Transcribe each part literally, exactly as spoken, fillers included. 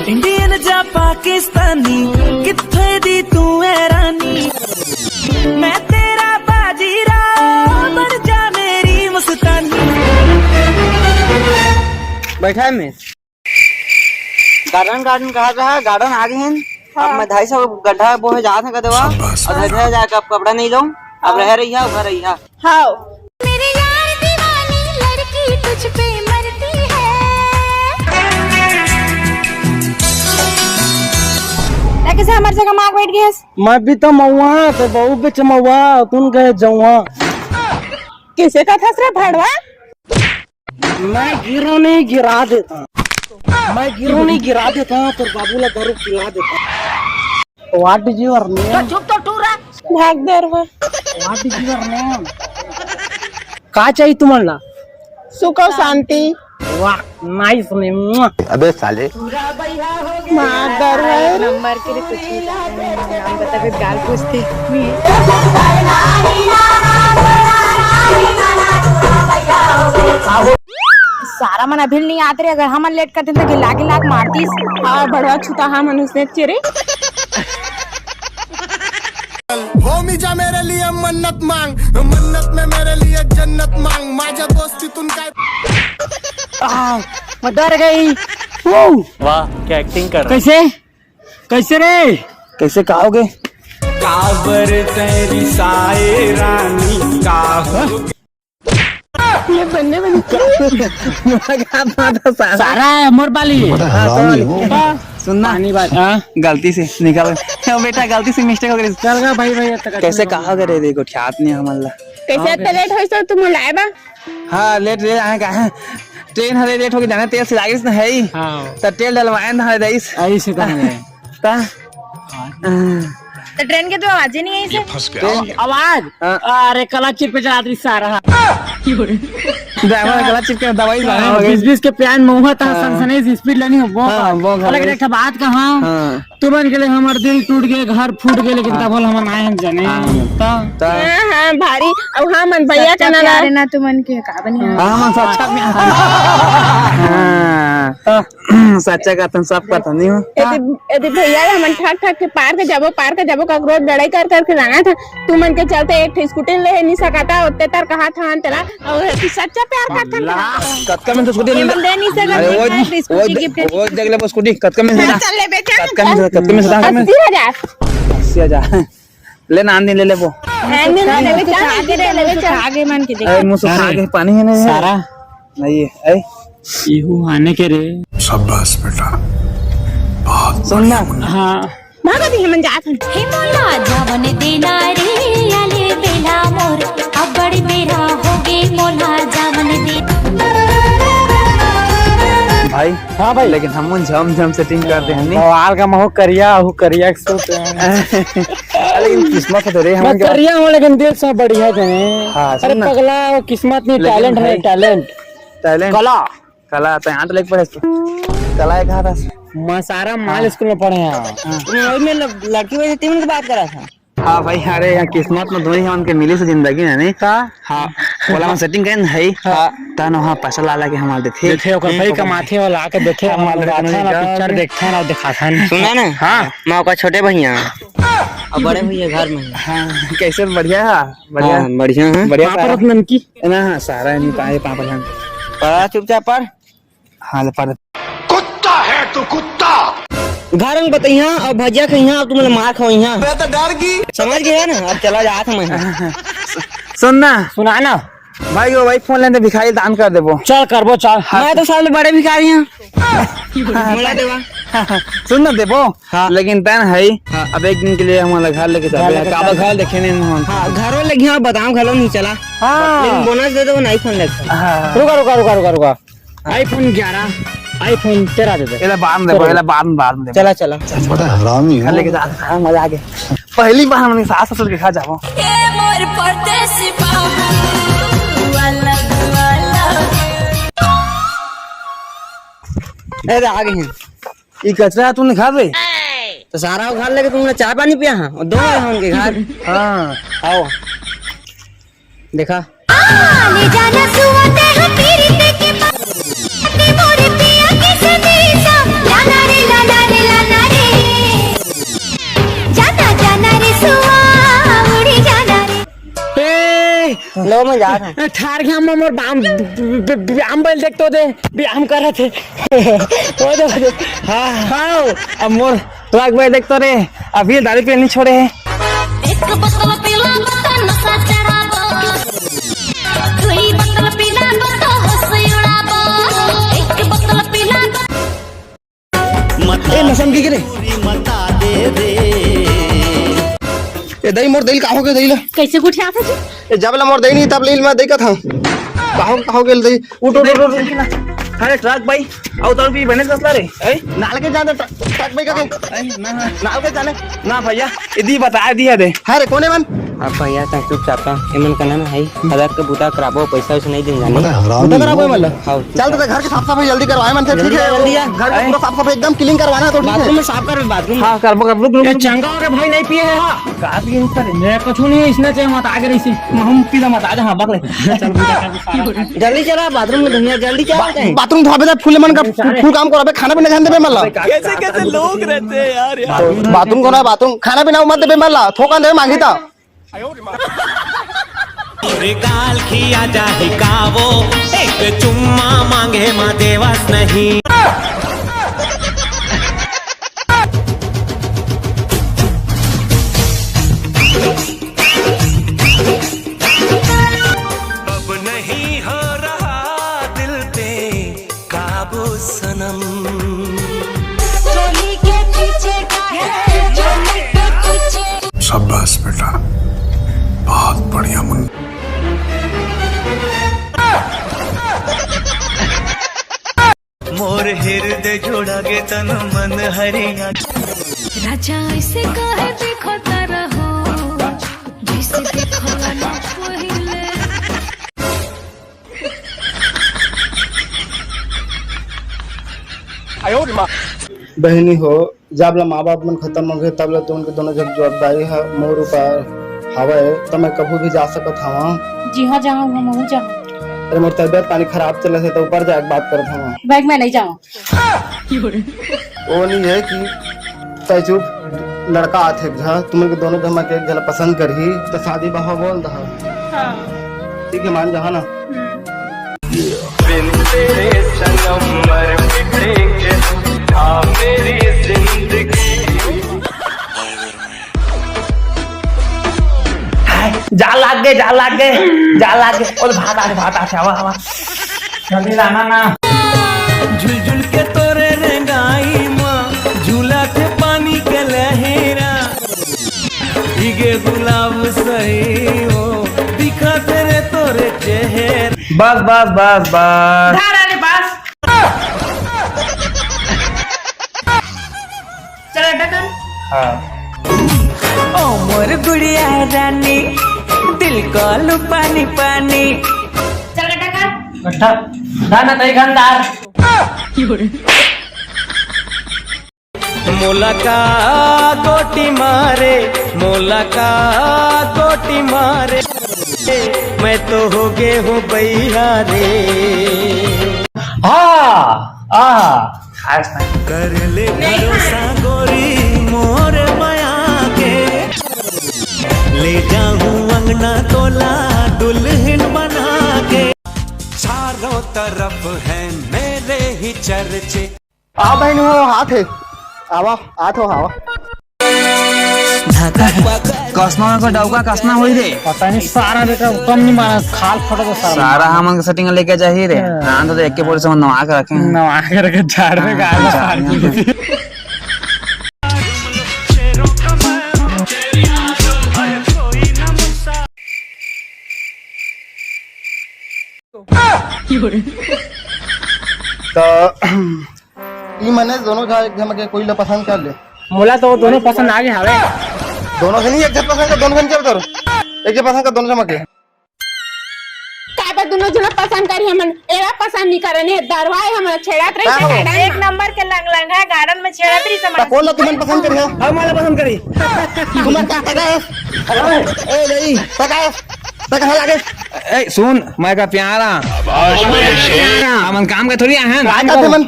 Indian जा पाकिस्तानी, कित्थे दी तू है रानी? मैं तेरा बाजीराव, बन जा मेरी मुस्तानी। बैठा है मैं। गार्डन, गार्डन कहा रहा, गार्डन आ गए हैं। हाँ। अब मैं ढाई सौ गड्ढा बोहे जात है कदवा, शाबाश। और घर जाके अब कपड़ा नहीं लूँ, अब हाँ। रह रही है, घर रही है। हाँ। मेरे यार दीवानी लड़की तुझ पे मरती है। तैं कैसे हमर जगह मार बैठ गए? मैं भी तो मऊआ, तो बहुत बिच मऊआ, तुम कहे जऊआ। किसे का थस रे भड़वा? मैं गिरो नहीं गिरा देता, मैं गिरो नहीं गिरा देता, तोर बाबू ला दारू पिला देता। What is your name? तो चुप तो टूरा। भाग दरवा। What is your name? का चाहिए तुमन ला? सुख और शांति। वाह, nice name। अबे साले। मार दरवा। नंबर के लिए कुछ नहीं करते हैं, नाम बता के गाल पूछते। सारा मन अभी नहीं आते रहे, अगर हमन लेट करते तो गिला गिला के मारतीस। और बड़वा छुता हम मनुष्य चेरे। हो मिजा मेरे लिए मन्नत मांग, मन्नत में मेरे लिए जन्नत मांग, माझ्या दोस्तीतून काय? आ, मैं डर गई। वो। वाह, क्या एक्टिंग कर रहा है। कैसे? कैसे रे? कैसे कहोगे? काबर तैं रिसाए रानी का हो? ये बन्ने बन्ने। सारा है मोर बाली। बड़ा हरामी हो। हाँ, सुनना। पानी बात। हाँ? गलती से निकल। ओ बेटा, गलती से मिस्टेक हो गई। चल गा भाई, भाई, अब तक कैसे कहा करे रे, गोठियात नहीं हमन ला। कैसे इतना लेट होइस तो तुम लाए बा? हाँ, लेट रे आए का है। ट्रेन हरे लेट हो गई, जाने तेल से लागिस न है ही। हाँ। तो तेल डलवाए न हरे दईस। आई से कहा है। ता? तो ट्रेन के तो आवाज ही नहीं आई से। फंस गया। आवाज? हाँ। अरे, कला चिप पे चला रही सारा। ड्राइवर गला चिपके दवाई लाने हाँ, हो गए। बीस बीस के प्यान महुआ था, हाँ। सनसनी से स्पीड लेनी हो, वो हाँ, का। वो अलग घर एक ठो बात कहा, हाँ। तुमन के लिए हमर दिल टूट गए, घर फूट गए, लेकिन हाँ। तब बोल हमन आए हम जने। हाँ। तो हाँ, हाँ, भारी। अब हाँ, मन भैया सच्चा का ना प्यार रहा। है ना तुमन के, का बनी हाँ, मन सच्चा प्यार। हाँ। तो सच्चा कथन, सब कथन, नहीं हो? यदि, यदि भैया हमन ठक ठक के पार के जाबो, पार के जाबो, ककरो लड़ाई कर करके लाना था, तुमन के चलते एक ठे स्कूटी ले नहीं सकता, ओते तर कहा था तेला। अउ एती सच्चा प्यार करथन अल्लाह। का? कतका में तो स्कूटी ये ले? मन दे नहीं सकत, अरे वो, मैं तो वो, स्कूटी गिफ्ट वो देख ले वो स्कूटी, कतका में से? चल, चल ले बेटा। कतका में से, कतका में से, कतका में से? अस्सी हजार। अस्सी हजार। ले ना, आन दिन ले ले वो। आन दिन ले ले बेटा, आगे ले ले बेटा। आगे मन के देख। अरे मुंह से खा अरे, के पानी है ना ये? सारा। नहीं है, ऐ? इहू आने के रे। शाबाश बेटा, बहुत सुन ना। बढ़िया मुन्ना। हाँ। भागो दी, हमन जात हन। हे मोला जावन देना रे, आले बेला मोर, अब्बड़ बेरा होगे मोला जावन दे। भाई, हाँ भाई। लेकिन हमन झम झम सेटिंग कर दे हनी। बवाल का महू करिया, हू करिया के सूट है। लेकिन किस्मत है रे, मैं हमन के करिया हूँ, लेकिन दिल से बढ़िया है। हाँ, अरे सुन ना। पगला, वो किस्मत नहीं, लेकिन टैलेंट है, भाई, टैलेंट। टैलेंट। कला। कला, तैं आंट लेके पढ़े तू। कला एक हाथ है। मैं सारा माल हाँ। स्कूल में पढ़े हैं। हाँ। मैं वही में ल-, लड़की वही टीम से बात करा था। हाँ भाई, अरे यहाँ किस्मत में दोनों हमन के मिली से जिंदगी में नहीं। का? हाँ, ओला में सेटिंग करें है। हाँ। तन वहाँ पैसा ला ला के हमार देथे। देथे ओकर भाई कमाथे वाला आके देथे, हमार हमार देथे, देखे ना, का पिक्चर देखे? देखथे ना, दिखाथन। सुना ना? हाँ। मैं ओकर छोटे भैया। अब बड़े भैया घर में। हाँ, कैसे बढ़िया है? बढ़िया। हाँ, बढ़िया है। बढ़िया पापड़ है। रत्नन की? ना, हाँ, सारा नहीं पाए पापड़ हम। पढ़ा चुपचाप पढ़। हाँ, ले पढ़। कुत्ता है तू, कुत्ता। घर में बतइहा और भजिया खइहा और तुमने मार खवइहा। मैं तो डर गई। समझ गया ना? अब चला जात हूँ मैं। सुन ना। सुना ना। भाई, वो भाई फोन लेने भिखारी दान कर देबो। चल करबो, चल। हाँ। मैं तो सबले बड़े भिखारी हूँ। मुला देवा। सुन ना देबो। हाँ। लेकिन तैं है, हाँ। अब एक दिन के लिए हमारा घर लेके घर जाबे। लेके काबा जाबे। घर देखे नहीं हम। हाँ, घरों ले गया, बताओ घरों नहीं चला। हाँ। लेकिन बोनस दे दो, नहीं फोन लेते। हाँ। रुका, रुका, रुका, रुका, रुका। iPhone ग्यारह, iPhone तेरह दे दे। एला बाद में देबो, चलो। एला बाद में, बाद में देबो। चला, चला। बड़ा हरामी हो। लेके जा, हाँ, मजा आ गया। पहली बार हमने सास ससुर के घर जाबो। ए मोर परदेसी बाबू, वाला, वाला। ए, आ गई हैं। ई कचरा तूने घर रे? तो सारा घर लेके तुमने चाय पानी पिया है? और दो है उनके घर। हाँ। आओ। देखा। ले जाना सुआ ते हो पीरित के पाती मोरे पिया के सदेसा। लाना रे लाना ओ, मैं जात हूँ। ठार के हम मोर बाम, ब-, ब-, ब-, बाम बैल देख तो दे, व्यायाम करत हे। ओ दे, ओ दे। हाँ, हाँ, अब मोर ट्रक भाई देख तो रे, अभी दारू पीना नहीं छोड़े हे। एक बोतल पीला बता नशा चढ़ाबो, दुई बोतल पीला बता होश उड़ाबो, एक बोतल पीला बता ए, नसम की रे। ए, दई मोर दई ल का हो गे दई ल? कैसे गुठियात हे जी? ए, जब ल मोर दई नहीं, तब ले ल मैं दई कथंव। का हो, का हो गे दई? उठ, उठ, उठ, उठ। अरे ट्रक भाई, अउ तोर भी बने कसला रे? ए? नाल के जाने ट्रक, ट्रक भाई का कहीं? ए, ना, ना। नाल के जाने? ना भैया, इदी बता दिया दे। हाँ रे, कोने मन? अब भैया, तैं चुपचाप रह। एमन का नाम है, हम्म। अगर के बूता कराबो, पैसा वैसा नहीं देन जाने। बूता कराबो एमन ला? हाँ, चल, तो घर के साफ सफाई जल्दी करवाए मन से, ठीक है? जल्दी आ। घर को पूरा साफ सफाई एकदम clean करवाना है, तो ठीक है? बाथरूम में साफ कर, बाथरूम में। हाँ, करबो, कर, रुक, रुक, ये रुक। चंगा हो गया भाई, नहीं पिए है, हाँ। का पिए ऊपर? मैं कुछ नहीं, इसने चाहे मत आगे रही सी। मैं हम पीला मत आ जा, हाँ, बगले। चल, बूता कर, सारा खा। जल्दी चला, बाथरूम में धनिया, जल्दी चला बा-, कहीं। बाथरूम धोबे, फूल मन का फू-, फूल काम कराबे, खाना पीना ध्यान देबे, मतलब। कैसे, कैसे लोग रहते हैं यार, यार। बाथरूम कौन है? बाथरूम, खाना पीना मत देबे, मतलब, थोकन देबे, मांगी ता। अरे गाल खिया जाही कावो, एक चुम्मा मांगे मा देवस नहीं। अब नहीं हो रहा दिल पे काबू सनम। चोली के पीछे का है, चोली के पीछे। शाबाश बेटा, बहुत बढ़िया मुन्ना। मोर हृदय जुड़ा गे तन मन हरिया। राजा ऐसे काहे देखता रहो, जैसे देखो ना पहिले। बहिनी हो, जब ले माँ बाप मन खतम हो गे, तब ले तो उनके दोनों जन जवाबदारी ह मोर ऊपर हवय, त मैं कभू भी जा सकत हवं। जी हाँ, जाओ, हम हूँ जाओ। अरे, मोर तबियत पानी खराब चलत हे, त ऊपर जाके बात करत हवं। बैग में नहीं जाओ। वो नहीं है कि तय चुप, लड़का आथे एक झा, तुमन के दोनों जमा के एक झला पसंद करही, त शादी बहा बोल दहा। हाँ। ठीक है, मान जा, है ना? हम्म। बिन तेरे सनम मर मिटेंगे, हाँ मेरी जिंदगी। हाय, जा लाग गे, जा लाग गे, जा लाग गे। ओले भात आथे, भात आथे, आवा, आवा। जल्दी लाना ना। झुलझुल के तोरे रेंगाई मा, झूला थे पानी के लहेरा। इगे गुलाब सही हो, दिखत रे तोरे चेहरा। बस, बस, बस, बस। धारा रे बस। चल अड्डा कर। हाँ। ओ मोर गुड़िया रानी, दिल को आलू पानी पानी। चल अड्डा कर। अड्डा, ना, ना, तई खानदार। मोला का गोटी मारे, मोला का गोटी मारे, मैं तो हो गे हूँ बइहा रे। हाँ, आहा, खास नहीं। कर ले भरोसा गोरी मोर मया के, ले जाहूँ अंगना तोला दुल्हन बना के। चारों तरफ है मेरे ही चर्चे। आ बहन हो, हाथ है। आवा, हाथ हो, आवा। कसना को डौका कसना होई रे। पता नहीं सारा बेटा कम नहीं मारा, खाल फोटो तो सारा। सारा हमन के setting लेके जाही रे। हाँ। रांध तो एक के बोल से नवा के रखे हैं। नवा के रखे, झाड़ में हाँ, गाड़ में झाड़ फाड़ में। दी। तो ई मने दोनों झा एक झमक के कोई ला पसंद कर ले। मोला तो दोनों पसंद आ गे हवे। दोनों से नहीं, एक झन पसंद कर, दोनों से नहीं कर, एक झन पसंद कर, दोनों झमक के। काबर दोनों झन पसंद करी हमन? एला पसंद नहीं करन, ये दरवाए हमन छेड़त रही का हो? Garden एक में। नंबर के लंग लंग है, garden में छेड़त रही समझ। तो कौन ला तुमन पसंद करी है? हम वाला पसंद करी। तुम्हार का पता है? ए, नहीं, पता है? पता कहाँ लागे? ए, सुन, मैं का प्यारा। हमन काम का थोड़ी आहन। का करथे मन?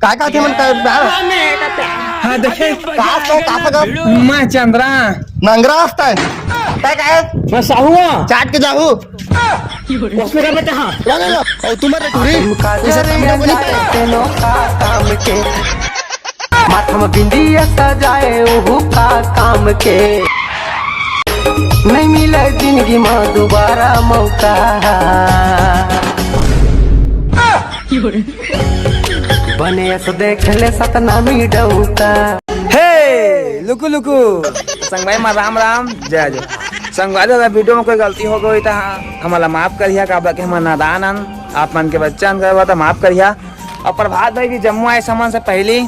का करथे मन का प्यारा? हाँ, देखे। का तो, का सका? मैं चंद्रा। नंगरा हस्ता है। तै का है? मैं साहुआ। चाट के जाहू। उसने कहा, बेटा, हाँ। अउ तुमर रे टूरी। तुमका जरे जाए तेनो का काम के। माथा में बिंदिया सजाए ओहू का काम के। नहीं मिले जिंदगी में दोबारा मौका। बने ऐसा देख ले सतनामी डौका। हे लुकु लुकु। संगवारी मा राम राम, जय जय। संगवारी, अगर वीडियो में कोई गलती हो गई तो हमला माफ करिहा, काबर के हमन नादान अन, आप मन के बच्चा अन, करवा तो माफ करिहा। और प्रभात भाई भी जम्मो आए समन से पहली,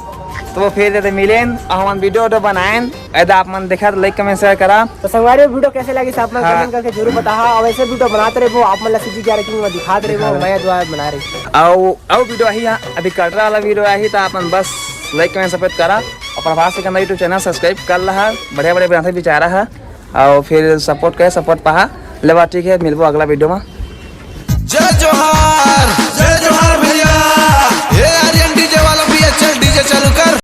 तो वो फिर जदे मिलेन और हमन वीडियो वीडियो बनाएन, यदि आप मन देखा तो लाइक कमेंट शेयर करा। तो संगवारी, वीडियो कैसे लगी आप मन हाँ। कमेंट करके जरूर बताहा। और ऐसे वीडियो बनाते रहे वो, आप मन ला सीजी ग्यारह किंग में दिखाते रहे वो, मैं द्वारा बना रही। और और वीडियो ही है, अभी कटरा वाला वीडियो आई तो आप मन बस लाइक कमेंट सपोर्ट करा। और प्रभात सिकंदर यूट्यूब चैनल सब्सक्राइब कर लहा, बढ़िया बढ़िया बनाते बेचारा है। और फिर सपोर्ट करे, सपोर्ट पहा लेवा, ठीक है, मिलबो अगला वीडियो में। जय जोहार।